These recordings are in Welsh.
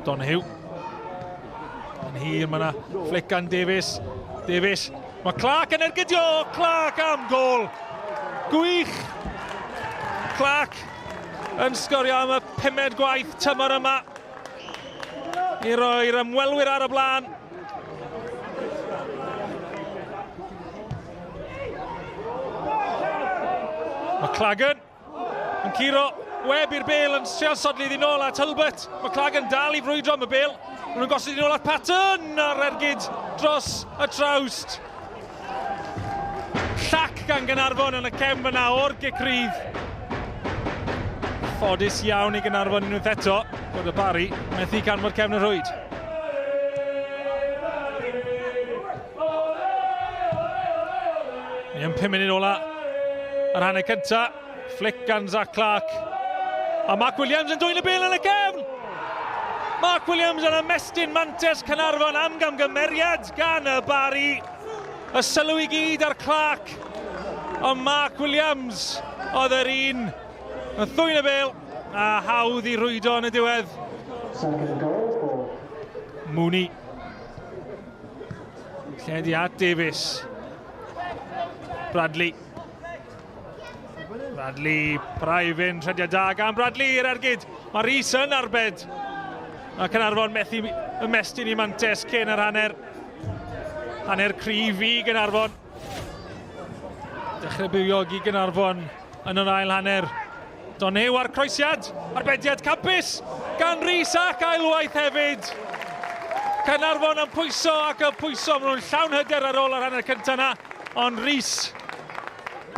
Donahue. Yn hir, mae yna flick gan Davies. Davies. Mae Clark yn ergydio! Clark am gol! Gwych! Clark yn sgorio am y pumed gwaith tymor yma i roi'r ymwelwyr ar y blaen. McLagan yn curo Webb i'r bel yn trial sodli iddi nôl at Hulbert. McLagan dal i frwydro am y bel. Maen nhw'n gosod iddi nôl at Patton a'r ergyd dros y trawst. Llac gan Gynarfon yn y cefn fyna o'r gic rydd. Ffodus iawn i Gynarfon unwaith eto bod y Barry methu canfod cefn y rhwyd. Ni yn 5 munud ola yr hanner cynta. Flick gan Zach Clark. A Mark Williams yn dwyn y bel yn y cefn! Mark Williams yn ymestyn mantes Caernarfon am gamgymeriad gan y Barry. Y sylw i gyd ar Clark. Ond Mark Williams oedd yr un yn ddwyn y bel a hawdd i rwydo yn y diwedd. Mooney. Lledu at Davies. Bradley. Bradley, Praifin, rhediad da gan Bradley i'r ergyd. Mae Rhys yn arbed. Mae Caernarfon methu ymestyn i mantes cyn yr hanner. Hanner cryf i Gaernarfon. Dechrau bywiog i Gaernarfon yn yr ail hanner. Donew a'r croesiad, arbediad campus gan Rhys ac ailwaith hefyd. Caernarfon yn pwyso ac yn pwyso, maen nhw'n llawn hyder ar ôl yr hanner cyntaf yna, ond Rhys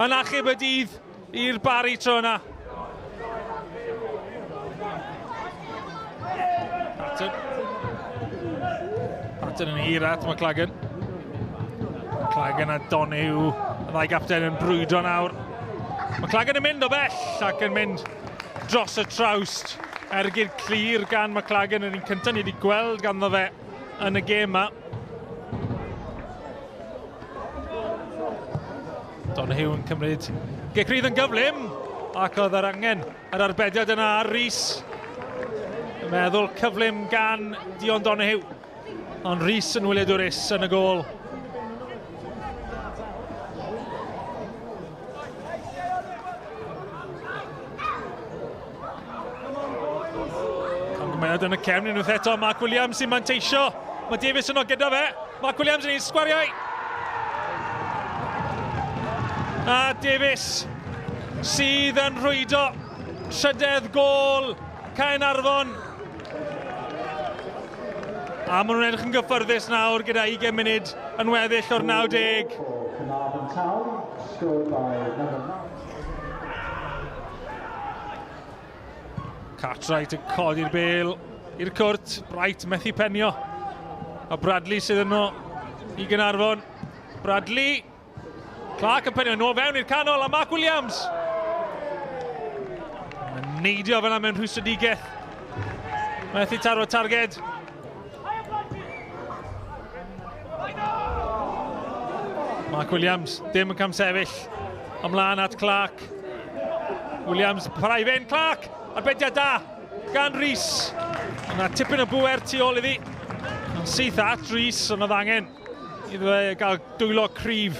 yn achub y dydd i'r Barry tro yna. Patton. Patton yn hir at McLagan. McLagan a Donew, y ddau gapten yn brwydro nawr. McLagan yn mynd o bell ac yn mynd dros y trawst. Ergyd clir gan McLagan, yr un cyntaf ni wedi gweld ganddo fe yn y gêm yma. Donahue yn cymryd gic rydd yn gyflym ac oedd yr angen yr arbediad yna ar Rhys. Y meddwl cyflym gan Dion Donahue. Ond Rhys yn wyliadwrus yn y gôl. Camgymeriad yn y cefn unwaith eto. Mark Williams sy'n manteisio. Mae Davies yno gyda fe. Mark Williams yn un sgwariau. A Davies sydd yn rhwydo trydedd gôl Caernarfon. A maen nhw'n edrych yn gyffyrddus nawr gyda 20 munud yn weddill o'r 90. Cartwright yn codi'r bel i'r cwrt. Bright methu penio. A Bradley sydd yno i Gynarfon. Bradley. Clark yn penio nôl fewn i'r canol a Mark Williams. Mae'n neidio fyna mewn rhwystredigaeth. Methu taro targed. Mark Williams ddim yn camsefyll. Ymlaen at Clark. Williams, parhau i fynd, Clark! Arbediad da gan Rhys. Yna tipyn o bwer tu ôl iddi. Yn syth at Rhys, ond oedd angen iddo fe gael dwylo cryf.